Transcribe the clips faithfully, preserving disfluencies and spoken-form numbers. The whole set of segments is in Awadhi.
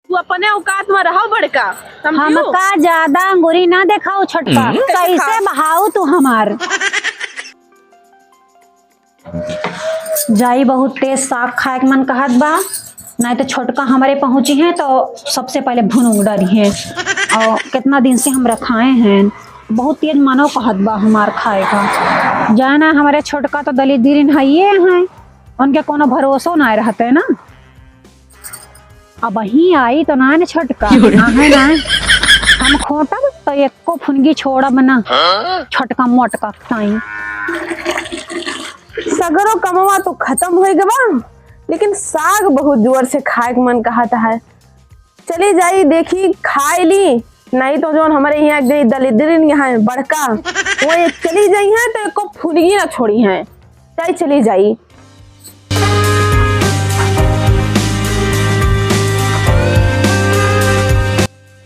तू अपने औकात में रहो बड़का, समझियो? हमका ज्यादा अंगूरी ना देखाओ छोटका। हम्म। कैसे कैसे खाओ? बहाओ तू हमार। जाई, बहुत तेज साग खाए के मन कहत बा, नहीं तो छोटका हमरे पहुँची हैं तो सबसे पहले भुनुंग डरी हैं। और कितना दिन से हम रखाए हैं, बहुत तेज मनो कहत बा हमार खाए का। जाए ना, हमारे छोटका तो दलिद्रिन हइये हैं, उनके कोनो भरोसो ना रहते ना। अबहीं आई तो ना ने छोटका, क्यों रे? आहे ना, हम खोटब तो एको फुनगी छोड़ब ना। हाँ? छोटका मोटका ताई। सगरो कमवा तो खतम होइ गवा, लेकिन साग बहुत जोर से खाए के मन कहत है। चली जाई, देखी, खाए ली, नहीं तो जौन हमरे यहाँ एक जनी दलिद्रिन यहाँ है बड़का, वो एक चली जाई हैं तो एको फुनगी ना छोड़ी हैं। जाई, चली जाई।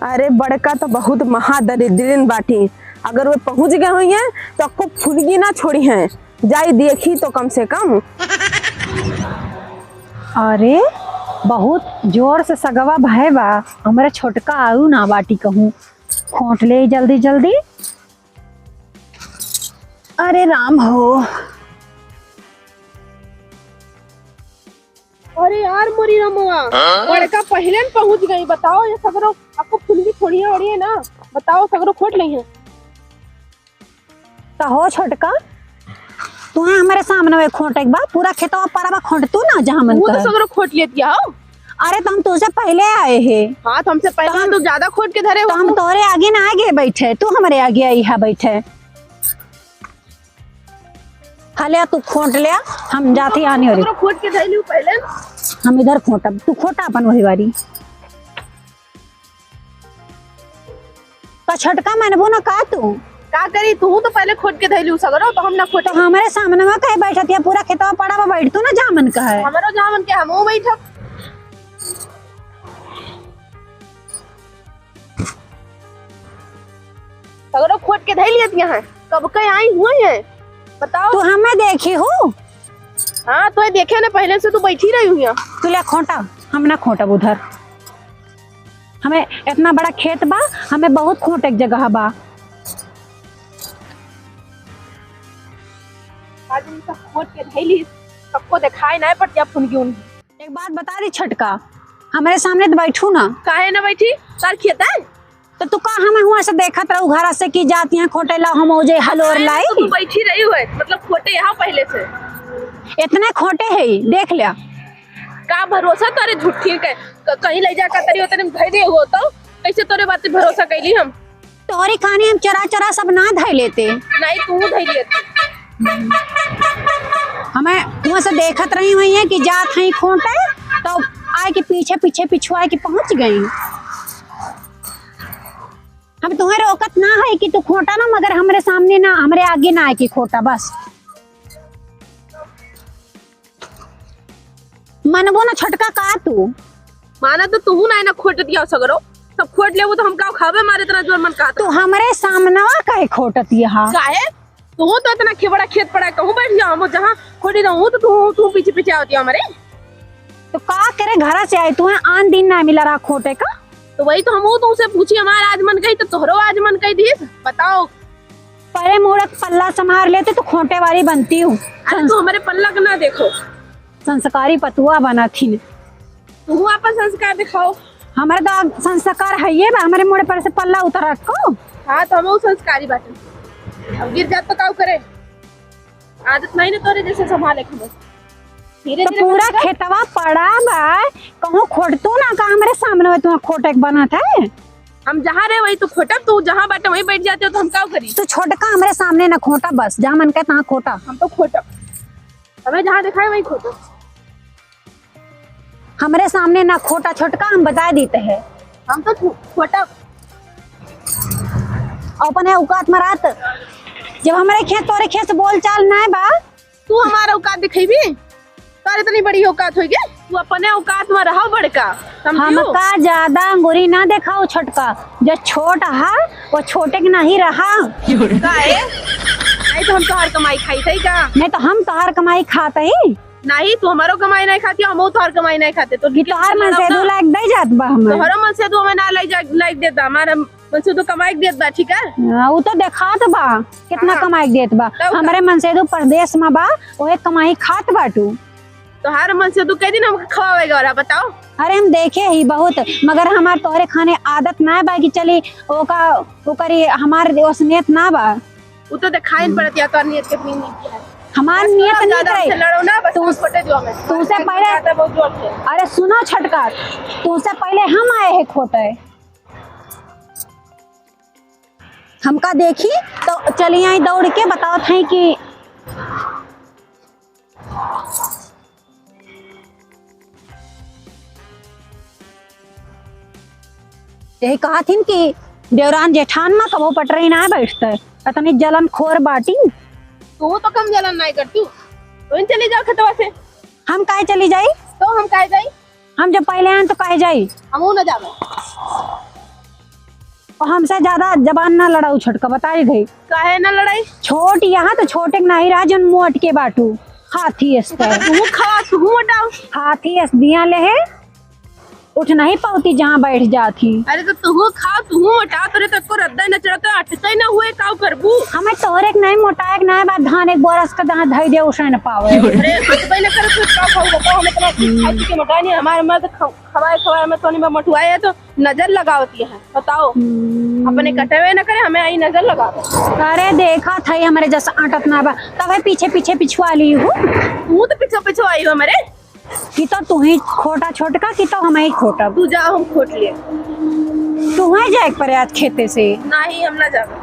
अरे, बड़का तो बहुत महादरिद्रिन बाटी, अगर वो पहुँच गए होइहैं तो अक्को फुनगी ना छोड़िहैं। जाई देखी तो कम से कम। अरे, बहुत जोर से सगवा भय बा, हमरे छोटका आऊ ना बाटी कहूँ, खोट ले जल्दी जल्दी। अरे राम हो। अरे यार मोरी रमवा, हाँ? बड़का पहिले न पहुँच गई। बताओ, ये सगरो अक्को फुनगी छोड़िए ओड़िए ना, बताओ, सगरो खोट लेइहैं। कहो छोटका, तुहे हमरे सामने में खोटे के बा, पूरा खेतवा पड़ा बा, खोट तू ना जहाँ मन वो तो कर। सगरो खोट लेती हो। अरे, तो हम तुझसे पहिले आए हैं। हाँ, तो हमसे पहिले तो हम, तो ज्यादा खोट के धरे हो तो हम तू। तोरे आगे ना आगे बैठे, तू हमरे आगे आई है बैठे। हले तू खोट ले, हम जाती आनी हो रही। खोट के धइली पहिले। हम इधर खोटब, तू खोटा अपन वही बारी। का छोटका मनबो ना का तू? का करी, तू तो पहिले खोट के धइली सगरो, तो हम ना खोटे। तो हमरे सामने में कहे बैठत है, पूरा खेतवा पड़ा बा, बैठ तू ना, जा मन कहे। हमरो जा मन के, हमहू बैठब। सगरो खोट के धइल लेत यहाँ, कब के आई हुए हैं, बताओ। तू हमें देखी हूँ? हाँ, तो देखे ना, पहिले से तू बैठी रही हुई है। तू ले खोटा, हम ना खोटब उधर। हमें इतना बड़ा खेत बा, हमें बहुत खोटे के जगह बा। आज हम सब खोट के धइली, सबको देखाए ना पड़ जा फुनगी उनगी। एक बात बता दी छोटका, हमरे सामने तो बैठू ना। काहे ना बैठी? तार खेत है? तो तू का हमें हुआ से देखत रहू घरा से कि जाती हैं खोटे लाओ, हम ओजे हलोर लाई? तू बैठी रही हुए, मतलब खोटे यहाँ पहिले से। इतने खोटे है, देख लिया। का भरोसा तोरे झूठी के, क-, कहीं ले जा कतरी उतने में धइ दे हो तो कैसे तोरे बात पे भरोसा कैली हम? तोरी खानी हम चोरा चोरा सब ना धइ लेते। नहीं, तू धइ लेते। हमें हुआ से देखत रही हुई है कि जात है खोटे, तो आए के पीछे, पीछे, पिछुआ के पहुँच गई। हम तुम्हें रोकत ना है कि तू खोटा ना, मगर हमरे सामने ना, हमरे आगे ना आए कि खोटा, बस। मनबो ना छोटका का तू? माना तो तू ना, ना खोट दिया सगरो, सब खोट लेबो तो हम का खाबे, मारे इतना जोर मन कहत। तू हमरे सामनवा काहे खोटत यहा? काहे? तू तो इतना खे-, बड़ा खेत पड़ा है, कहूँ बैठ जाओ, हम जहाँ खोटी रहूँ तो तू, तू पीछे पीछे आती हो हमारे। तो का करे, घरा से आए तू, आन दिन ना मिला रहा खोटे का। तो वही तो हम तुमसे पूछी, हमारा आज मन कही तो तोहरो आज मन कही दिस, बताओ। परे मुड़क पल्ला संभार लेते तो खोटे वाली बनती हूँ। अरे तू हमारे पल्ला के ना देखो। संस्कारी पतुआ बना थी। तू अपन संस्कार दिखाओ। हमारे तो संस्कार है ये बा, हमारे मुड़े पर से पल्ला उतर रखो। हाँ, तो हम संस्कारी बाटे। अब गिर जात तो काऊ करे? आदत नहीं ना तोरे जैसे संभाले के बस। धीरे तो धीरे पूरा बस। खेतवा पड़ा बा, कहूँ खोटतू ना का, हमरे सामने में तू खोटे के बनत है। हम जहाँ रहे वही तो खोटब, तू जहाँ बाटे वहीं बैठ जाते हो तो हम का करी? तू छोटका हमरे सामने ना खोटा, बस जहाँ मन कहे तहाँ खोटा। हम तो खोटब, हमें जहाँ दिखाए वहीं खोटब। हमरे सामने ना खोटा छोटका, हम बता देते हैं। हम तो खो-, खोटब। अपने औकात में रहत, जब हमरे खेत तोरे खेत से बोल चाल ना बा, तू हमार औकात दिखेबी? तोर इतनी बड़ी औकात होई गे? तू अपने औकात में रहो बड़का, समझियो? हमका ज्यादा अंगूरी ना देखाओ छोटका, जो छोट हा वो छोटे के नहीं रहा। काहे? नहीं तो हम तोहार कमाई खाई थई का? नहीं तो हम तोहार कमाई खात ही। नहीं, तू हमारो कमाई नहीं खाती, हमहू तोहर कमाई नहीं खाते। तो कि तोहार मनसेधू लायक दे जात बा हमें। तोहरो मनसेधू हमें ना लायक जा-, लायक देत बा, हमारा मनसेधू कमाई के देत बा, ठीक है? हाँ, उ तो देखात बा, कितना हाँ। कमाई के देत बा। तब का? हमरे मनसेधू परदेस में बा, ओहे कमाई खात बाटू। तोहार मनसेधू कै दिन हमके खवावेगा रहा, बताओ? अरे, हम देखे ही बहुत, मगर हमार तोहरे खाने आदत ना बा कि चली ओका, ओकरी हमार ओस नियत ना बा। उ तो देखाइन हम्म। पड़त या तोर नियत कितनी नीक है। हमार बस नियत करो, नीक ज्यादा रहे। हमसे लड़ो ना, बस तुम, खोटे जो हमें। तुमसे पहले ज्यादा बहुत जोर से। अरे सुनो छोटका, तुमसे पहले हम आए हैं खोटे। हमका देखी तो चली आई दौड़ के, बतावत हैं कि यही कहत हिन कि देवरान जेठान में कबो पटरी ना बैठते, इतनी जलन खोर बाटी। तू तो कम जलन नहीं करती, तू ही चली जाओ खेतवा से। हम काहे चली जाई? तो हम काहे जाई? हम जब पहले आए तो काहे जाई? हमहू ना जावे। और हमसे ज्यादा जबान ना लड़ाऊ छोटका, बताई गई। काहे ना लड़ाई? छोट यहाँ तो छोटे के नहीं रहा, जन मोट के बाटू। हाथी अस के। तू खा, तू मोटाओ। हाथी अस दिया ले है, उठ नहीं पाती जहाँ बैठ जाती। अरे तो तू खा, तू मोटाओ, तोरे तक को रद्दा न चढ़ा, तो अटके न हुए, काऊ करबू? हमें तोहरे के नहीं मोटाए के नहीं, बात धान एक बोरस का जहाँ धई दे, उसे न पावे। अरे, अटके न करे, तू का खाऊ बताओ, हम इतना चीज खाई पी के मोटाए नहीं, हमारे मर्द खा-, खवाए, खवाए में तो नहीं, मैं मोटुआए है, तो नजर लगावती है, बताओ। हम्म। अपने कटवे न करे, हमें आई नजर लगावे। अरे देखा था, हमरे जैसा आटत ना बा, तबे पीछे पीछे पिछुआ ली हूँ। तू तो पीछे पीछे आई हो हमारे। कि तो तू ही खोटा छोटका, कि तो हम ही खोटब। तू जा, हम खोट लिए। तू है जाए पर आज खेते से। नहीं, हम ना जाबे।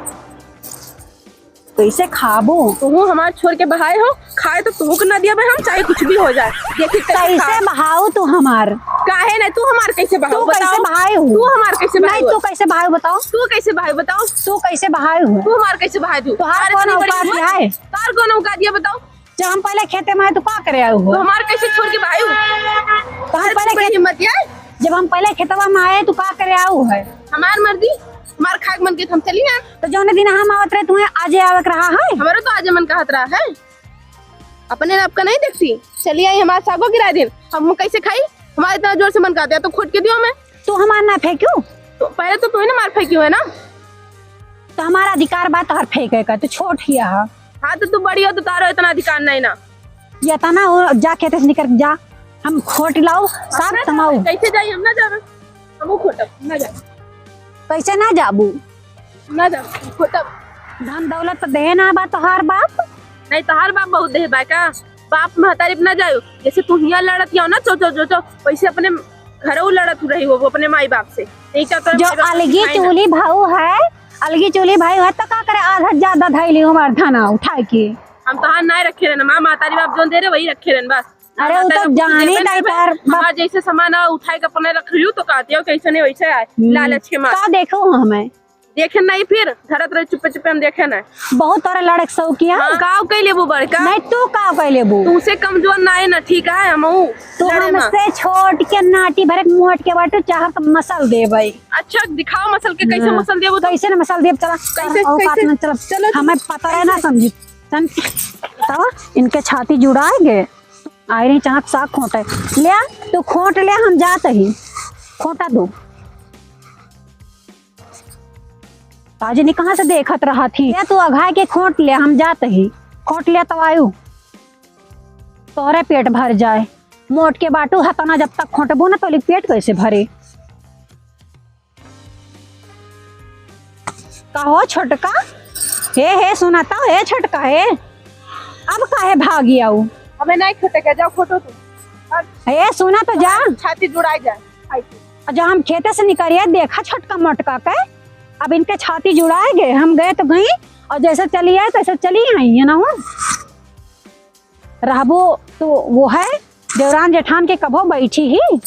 कैसे खाबो? तू हमार छोड़ के बहाए हो, खाए तो तू के ना दिया भाई, हम चाहे कुछ भी हो जाए। देखी कैसे कैसे खाओ। बहाओ तू हमार? काहे नहीं, तू हमार कैसे बहाओ, तू कैसे बताओ? बहाए हो? तू हमार कैसे बहाए नहीं, हो? तू कैसे बहाए बताओ? तू कैसे बहाए बताओ? तू कैसे बहाए हो? तू हमार कैसे बहाए दू? तोहार हमार कौन इतनी बड़ी औकात हिम्मत? है? तोहार कौन औकात है? जब हम पहले खेते में आए तो का करे आए हो? तो हमार कैसे छोड़ के भाई? तो हम अरे पहले तू बड़ी खेत-, हिम्मत है? जब हम पहले खेतवा में आए तो का करे आए हो है? हमार मर्जी, हमार खाक मन के हम चली हैं। तो जौने दिन हम आवत रहे तुम्हें आजे आवे के रहा है? हमारा तो आजे मन कहत रहा है। अपने आप का नहीं देखती, चली आई हमार सागो गिरा दिन, हम कैसे खाई? हमारा इतना जोर से मन कहते हैं तो खोट के दियो हमें। तू हमार ना फेंक्यू? तो पहले तो तू ही ना मार फेंकी हुए ना। तो हमारा अधिकार बा तोहर फेंके का, तू छोट ही है। हाँ, तो तू बड़ी हो, तो तारो इतना अधिकार नहीं ना। ये तना हो, जा खेते से निकल के जा, हम खोट लाओ, साग तमाऊ। कैसे जाई? हम ना जाबे, हम खोटब, ना जाबे। कैसे ना जाबू? ना जाबे, खोटब। धन दौलत तो देहे ना बा तोहार बाप। नहीं, तोहार बाप बहुत देहे बा का? बाप महतारी पे ना जायो, जैसे तू हियाँ लड़त हियाँ ना, चो, चो, चो, चो, वैसे अपने घरऊ लड़त रही हो, अपने माई बाप से। यही का तोरे जो माई बाप अलगी सिखाए ना। चूल्ही भाऊ है, अलगी चूल्ही भाई है, तो का करे, आधा ज्यादा धैली हमार धना उठाए के। हम तो हाथ ना रखे रहन, हमार महतारी बाप जोन दे रहे, वही रखे रहन बस। अरे, हमार वो तो महतारी बाप कुछ जाने देबे ना दाई करे, तार बाप। हमार जैसे सामान आ, उठाए के अपने रख लियो, तो कहती हो, कैसे नहीं वैसे आए, हम्म, लालच के मार। का देखो हमें? देखे नहीं, फिर धरत रहे चुप्पे चुप्पे, हम देखे नहीं। बहुत तोरा लड़क सौ किया। हाँ। काव कह लेबू बड़का? नहीं, तू काव कह लेबू? तुमसे कमजोर ना है ना, ठीक है, हम हूँ तू लड़े में। हमसे छोट के नाटी भरे मोट के बाटू, चाहत मसल देबै। अच्छा, दिखाओ मसल के, कैसे हाँ। मसल देबू तो? कैसे न मसल देब, चला। कैसे, औकात कैसे? में, चला। चलो, हमें पता है ना, कैसे? समझी। तब इनके छाती जुड़ाएंगे। आई रही चाहत साग खोटे। ले आ, तू खोट ले, हम जात ही। खोटा दो। ताजनी कहाँ से देखत रहा थी? ले तू अघाय के खोट ले, हम जात ही। खोट ले तो आयु। तोहरे पेट भर जाए। मोट के बाटू हतना जब तक खोटबो ना, तो पेट कैसे भरे? का हो छोटका? हे, हे, सुना तो, हे छोटका, हे। अब काहे भागी आऊ? हमें नहीं खोटे के, जाओ खोटो तू। अब हे, सुना तो जा। छाती जुड़ाई जाए, खाई के। और जब हम खेते से निकलिए, देखा छोटका मोटका के, अब इनके छाती जुड़ाए गए, हम गए तो गई, और जैसे चली आए, तैसे चली आई, है ना हो? रहबो तो वो है, देवरान जेठान के कबो बैठी ही।